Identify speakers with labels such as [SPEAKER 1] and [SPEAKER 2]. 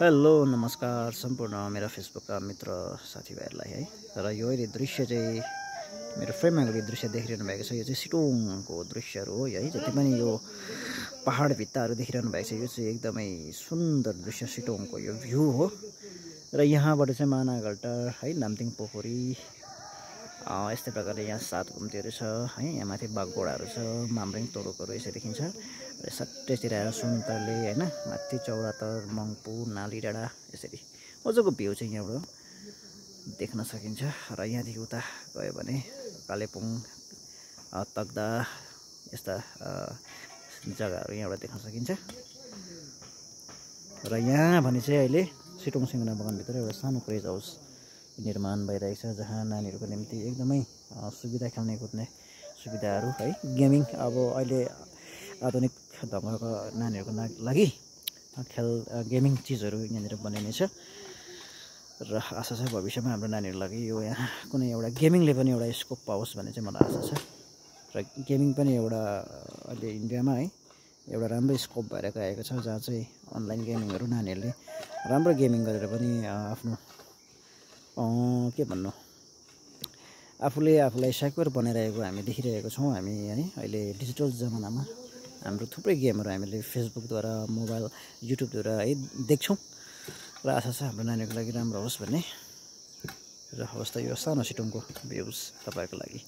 [SPEAKER 1] Hello नमस्कार सम्पूर्ण मेरो फेसबुकका मित्र साथीभाइहरूलाई है। र यो अहिले दृश्य चाहिँ मेरो फ्रेममा गएको दृश्य देखिरहनु भएको छ। यो चाहिँ सिटोङको दृश्यहरू हो है। जति पनि यो पहाड भित्ताहरू देखिरहनु भएको छ यो चाहिँ एकदमै सुन्दर दृश्य सिटोङको यो भ्यू हो। र यहाँबाट चाहिँ मानागल्टा है नाम्तिङ पोखरी यस्तै प्रकारले यहाँ 7 घुम्तीहरू छ है। यहाँ माथि बागगोडाहरू छ, मामरिङ तोडोकहरू यसरी देखिन्छ। र सट्टैतिर आएर सुन्तले हैन, माथि चौरातर मङपु नाली डाँडा यसरी मजाको भ्यू चाहिँ यहाँबाट देख्न सकिन्छ। र यहाँदेखि उता गयो भने कालेपुङ तकदा यस्ता जग्गाहरू यहाँबाट देख्न सकिन्छ। र यहाँ भने चाहिँ अहिले सिटोङ सिंहना बगानभित्र एउटा सानो क्रेज हाउस निर्माण भइरहेको छ, जहाँ नानीहरूको निम्ति एकदमै सुविधा खेल्ने कुद्ने सुविधाहरू है, गेमिङ अब अहिले आधुनिक ढङ्गका नानीहरूको लागि गेमिङ चिजहरू यहाँनिर बनिनेछ। र आशा छ भविष्यमा हाम्रो नानीहरूको लागि यो यहाँ कुनै एउटा गेमिङले पनि एउटा स्कोप पाओस् भन्ने चाहिँ मलाई आशा छ। र गेमिङ पनि एउटा अहिले इन्डियामा है एउटा राम्रो स्कोप भएर गएको छ, जहाँ चाहिँ अनलाइन गेमिङहरू नानीहरूले राम्रो गेमिङ गरेर पनि आफ्नो के भन्नु आफूले आफूलाई सेक्युर बनाइरहेको हामी देखिरहेको छौँ। हामी है अहिले डिजिटल जमानामा हाम्रो थुप्रै गेमहरू हामीले फेसबुकद्वारा मोबाइल युट्युबद्वारा है देख्छौँ। र आशा छ हाम्रो नानीहरूको लागि राम्रो होस् भन्ने। र हवस् त यो सानो सिटोङको भ्युज तपाईँहरूको लागि।